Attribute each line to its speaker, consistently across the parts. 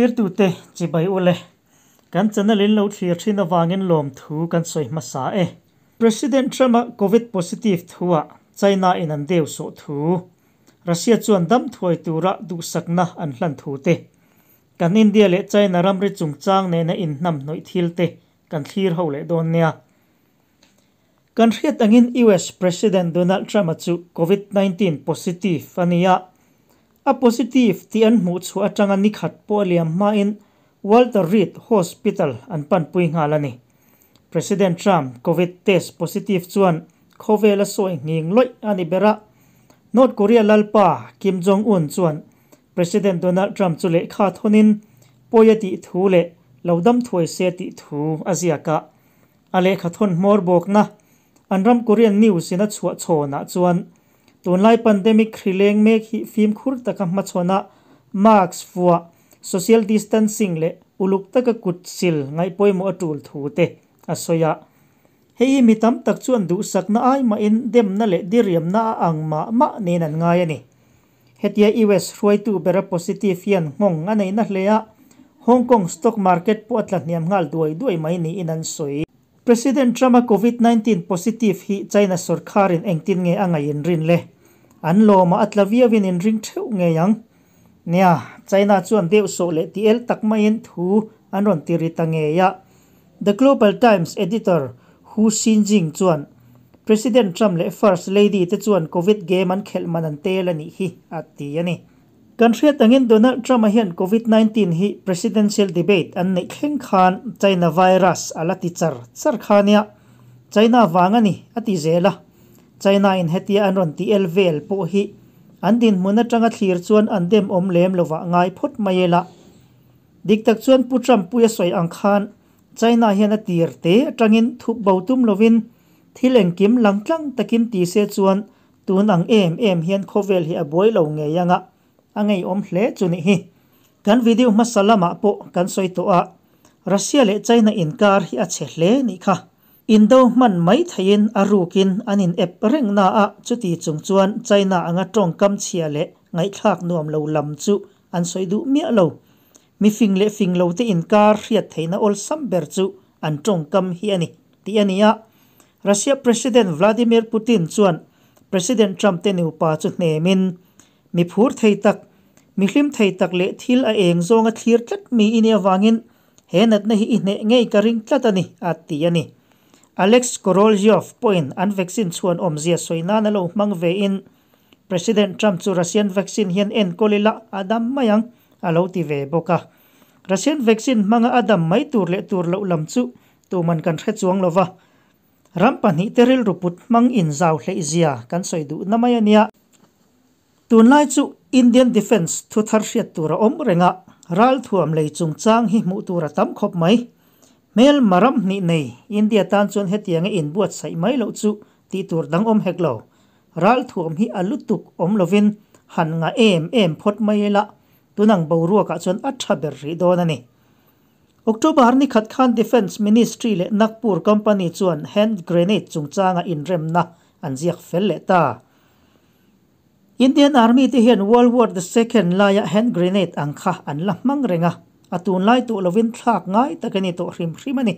Speaker 1: Thlirtute chibai ule. Kan channel in lo thlir thin avangin lawmthu kan sawi hmasa e. President Trump-a Covid positive thua China in an deu sawh thu, Russia chuan dam thuai tura duhsakna an hlan thu te, kan India leh China ramri chungchang nena inhnamhnawih thil te kan thlir ho leh dawn nia. Kan hriat angin US President Donald Trump-a chu Covid 19 positive a ni a, A positive tih an hmuh chhuah atanga ni khat pawh a liam hmain Walter Reed Hospital an panpui nghal a ni. President Trump Covid test positive chuan khawvel a sawi nghing lawih a ni ber a. North Korea lalpa Kim Jong Un chuan President Donald Trump chu lehkha thawnin pawi a tih thu leh lo dam thuai se tih thu a ziak a. A lehkha thawn hmawr bawkna an ram Korean news in a chhuah chhawnah chuan Tunlai pandemic hri leng mek hi fimkhur taka hmachhawn a, mask fuah, social distancing leh uluk taka kut sil ngaihpawimawh a tul thu te a sawi a. Hei hi mi tam tak chuan duhsakna ai mahin demna leh diriamna a ang mah mah nen an ngai a ni. Hetia US hruaitu bera positive hian nghawng a neihna hle a, Hong Kong stock market pawh a tla hniam nghal duai duai mai niin an sawi. President Trump-a Covid 19 positive hi China sorkharin engtin nge a ngaih inrin le? An lawmah a tla viauin inring theuh ngei ang. Nia, China chuan deuh sawh leh ti el tak maiin thu an rawn ti ri ta ngei a. The Global Times editor Hu Xinjing chuan, President Trump leh First Lady te chuan Covid game an khelh man an tel a nih hi, a ti a ni. Kan hriat angin Donald Trump-a hian Covid 19 hi presidential debate an neih thleng khan China virus a la ti char char kha nia. China vang a ni, a ti zel a. China in hetia an rawn ti el vel pawh hi an dinhmun atanga thlir chuan an dem awm lem lovah ngai phawt mai ela. Dik tak chuan Pu Trump puia sawi ang khan China hian a tir te atangin thup bo tum lovin thil engkim langtlang takin ti se chuan Tun ang em em hian khawvel hi a buai lo ngei anga a ngeiawm hle chu nih hi. Kan video hmasa lamah pawh kan sawi tawh a, Russia leh China inkar hi a chhe hle nih kha. Indo hman mai theiin a rukin an in ep reng na a, chuti chung chuan China anga tawngkam chhia leh ngaihthlak nuam lo lam chu an sawi duh miah lo. Mi fing leh fing lo te inkar hriat theihna awlsam ber chu an tawngkam hi a ni tih a ni a. Russia President Vladimir Putin chuan President Trump te nupa chu hnemin, Mi phur thei tak, mi hlim thei tak leh thil a eng zawnga thlir tlat mi i nih avangin he natna hi i hneh ngei ka ring tlat a ni, a ti a ni. Alex Korolyov pawhin an vaccine chhuan awmzia sawi nan a lo hmang vein, President Trump chu Russian vaccine hian enkawl ila a dam mai ang, a lo ti ve bawk a. Russian vaccine hmanga a dam mai tur leh tur loh lam chu Tuman kan hre chuang lo va, ram pahnihte rilru put hmang inzau hleihzia kan sawi duhna mai a nia. Tunlai chu Indian Defence thu thar hriat tur a awm reng a, ralthuam lei chungchang hi hmuh tur a tam khawp mai. Hmel maram hnih nei India tan chuan hetianga inbuatsaih mai loh chu tih tur dang awm hek lo. Ralthuam hi a lutuk awm lovin han ngah em em phawt mai ila, tunang boruakah chuan a tha ber rih dawn a ni. October ni khat khan Defence Ministry leh Nagpur Company chuan hand grenade chungchanga inremna an ziak fel leh ta. Indian Army te hian World War the Second laia hand grenade ang kha an la hmang reng a, a tunlai tuh lovin thlak ngai tak a ni tawh hrim hrim a ni.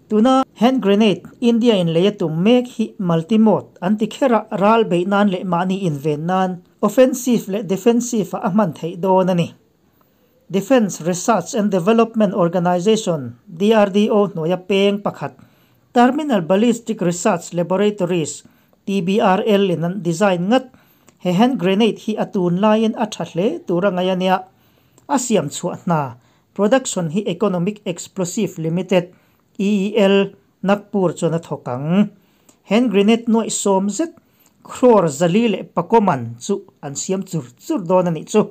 Speaker 1: Tuna hand grenade India in lei a tum mek hi multi-mode an ti kher a, ral beih nan leh mahni inven nan offensive leh defensive ah a hman theih dawn a ni. Defence Research and Development Organisation, DRDO, hnuaia peng pakhat, Terminal Ballistic Research Laboratories, TBRL, in an design ngat. He hand grenade hi a tun laiin a tha hle tur a ngaih a nia. A siam chhuah hna, production, hi Economic Explosive Limited, EEL, Nagpur chuan a thawk ang. Hand grenade nuaih sawm zet, crore 404 man chu an siam chur chur dawn a nih chu.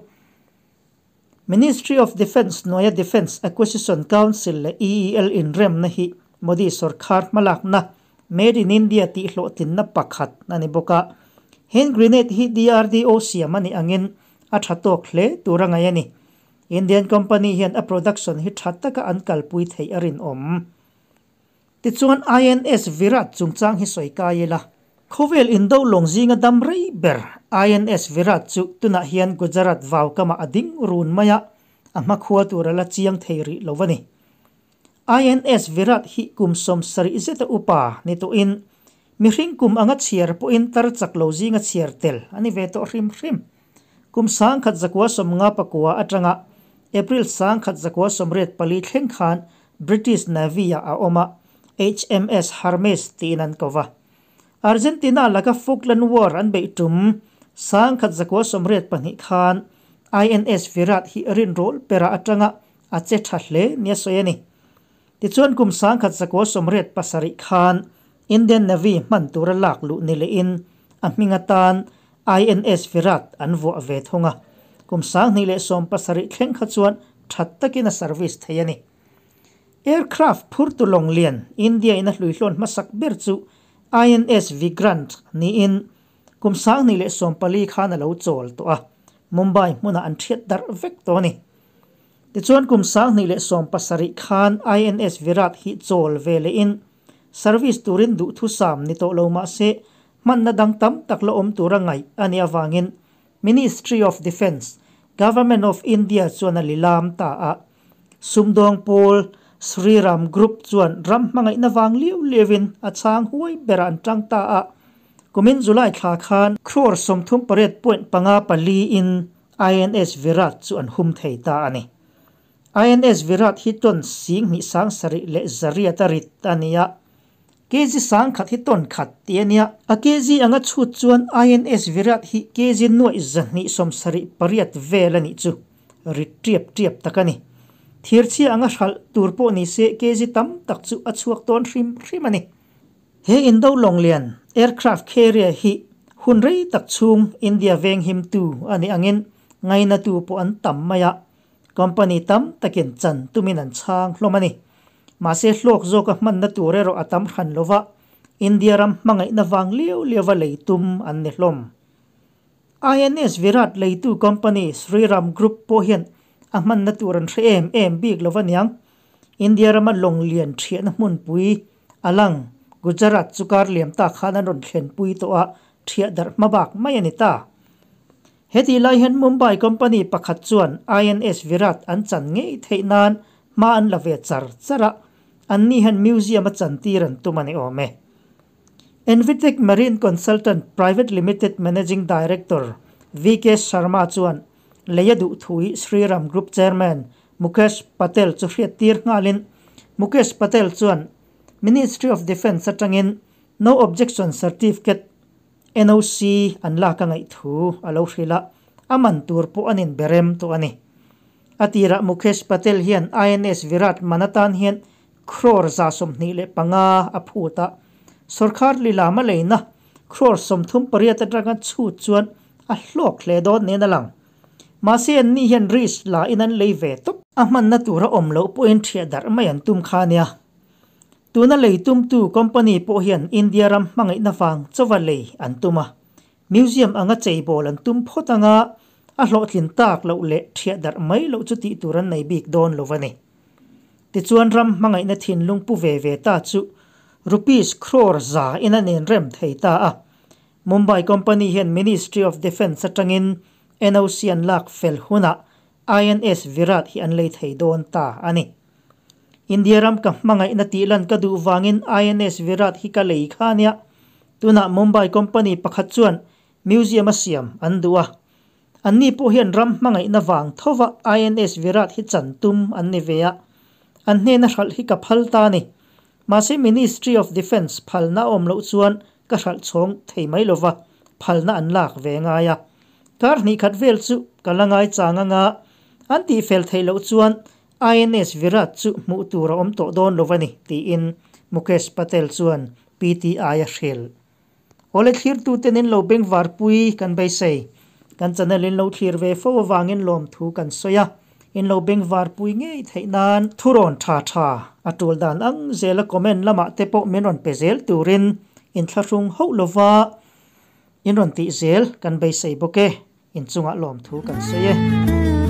Speaker 1: Ministry of Defence hnuaia Defence Acquisition Council leh EEL inremna hi Modi sorkar hmalakna Made in India tih hlawhtlinna pakhat a ni bawk a. Hand grenade hi DRDO siam a nih angin a tha tawk hle tur a ngaih a ni. Indian company hian a production hi tha taka an kalpui theih a rinawm. Tichuan INS Virat chungchang hi sawi kai ila. Khawvel indo lawng zinga dam rei ber INS Virat chu tunah hian Gujarat vau kamah a ding run mai a, a hmakhua tur a la chiang thei rih lo a ni. INS Virat hi kum 70 zeta upa ni tawhin mihring kum anga chhiar pawhin tar chak lo zinga chhiar tel a ni ve tawh hrim hrim. Kum 1959 atanga April 1984 thleng khan British Navy-ah a awm a, HMS Hermes tiin an ko va. Argentina laka Falkland War an beih tum 1982 khan INS Virat hi rinrawl pera atanga a che tha hle nia sawi a ni. Tichuan kum 1987 khan Indian Navy hman tura lak luh ni lehin a hming atan INS Virat an vuah ve thung a, kum 2017 thleng kha chuan that takin a service thei a ni. Aircraft phurtu lawng lian India in a hluihlawn hmasak ber chu INS Vikrant niin kum 2014 khan a lo chawl tawh a, Mumbai hmunah an thiat darh vek tawh a ni. Tichuan kum 2017 khan INS Virat hi chawl ve lehin service turin duhthusam ni tawh lo mah se hmanna dang tam tak la awm tura ngaih a nih avangin Ministry of Defence, Government of India chuan a lilam ta a. Sumdawng pawl Shriram Group chuan ram hmangaihna vang liau liauin a chhang huai berah an tang ta a. Kumin July thla khan crore 38.54 in INS Virat chu an hum thei ta a ni. INS Virat hi ton 27,800 a rit a ni a. Kg 1000 hi ton khat tih a nia. A kg anga chhut chuan INS Virat hi kg 278 vel a nih chu. Rit tiap tiap tak a ni. Thirchhia anga hralh tur pawh ni se kg tam tak chu a chhuak tawn hrim hrim a ni. He Indo Lawnglian aircraft carrier hi hun rei tak chhung India veng him tu a nih angin ngaina tu pawh an tam mai a, company tam takin chan tumin an chhang hlawm a ni. Mahse hlawk zawka hmanna tur erawh a tam hran lova, India ram hmangaihna vang liau liauva lei tum an ni hlawm. INS Virat leitu company Shriram Group pawh hian a hmanna tur an hre em em bik lova niang. India rama lawng lian thiahna hmunpui a lang Gujarat chu kar liam tak khan an rawn thlenpui tawh a, thiah darh hma bak mai a ni ta. Heti lai hian Mumbai company pakhat chuan INS Virat an chan ngei theih nan hma an la ve char char a, anni hian museum a chantir an tum a ni awm e. Envitech Marine Consultant Private Limited Managing Director VK Sharma chuan lei a duh thu hi Shriram Group Chairman Mukesh Patel chu hriattir nghalin Mukesh Patel chuan Ministry of Defence atangin No Objection Certificate, NOC, an lak a ngaih thu a lo hrilh a, a man tur pawh an inberem tawh a ni. A tirah Mukesh Patel hian INS Virat man atan hian crore 125 a phut a, sorkar lilam a leina crore 38 atanga chhut chuan a hlawk hle dawn nen a lang. Mahse anni hian risk la in an lei ve tawp. A hmanna tura awm loh pawhin thiah darh mai an tum kha nia. Tuna lei tumtu company pawh hian India ram hmangaihna vang chauva lei an tum a. Museum anga cheibawl an tum phawt anga a hlawhtlin tak loh leh thiah darh mai loh chu tih tur an nei bik dawn lo a ni. Tichuan ram hmangaihna thinlung pu ve ve ta chu rupees crore 100 in an inrem thei ta a. Mumbai company hian Ministry of Defence atangin NOC an lak fel hunah INS Virat hi an lei thei dawn ta a ni. India ram ka hmangaihna tih lan ka duh vangin INS Virat hi ka lei kha nia. Tunah Mumbai company pakhat chuan museum a siam an duh a. Anni pawh hian ram hmangaihna vang thova INS Virat hi chan tum an ni ve a. An hnena hralh hi ka phal ta a ni. Mahse Ministry of Defence phalna a awm loh chuan ka hralh chhawng thei mai lova, phalna an lak ve ngai a. Kar hnih khat vel chu ka la ngai chang anga an tih fel theih loh chuan INS Virat chu hmuh tur a awm tawh dawn lo a ni, tiin Mukesh Patel chuan PTI a hrilh. Awle thlirtuten in lo bengvarpui kan beisei. Kan channel in lo thlir ve fo avangin lawmthu kan sawi a, in lo bengvarpui ngei theih nan thurawn tha tha a tul dan ang zela comment lamah te pawh min rawn pe zel turin inthlahrung hauh lova in rawn tih zel kan beisei bawk e, inchungah lawmthu kan sawi e.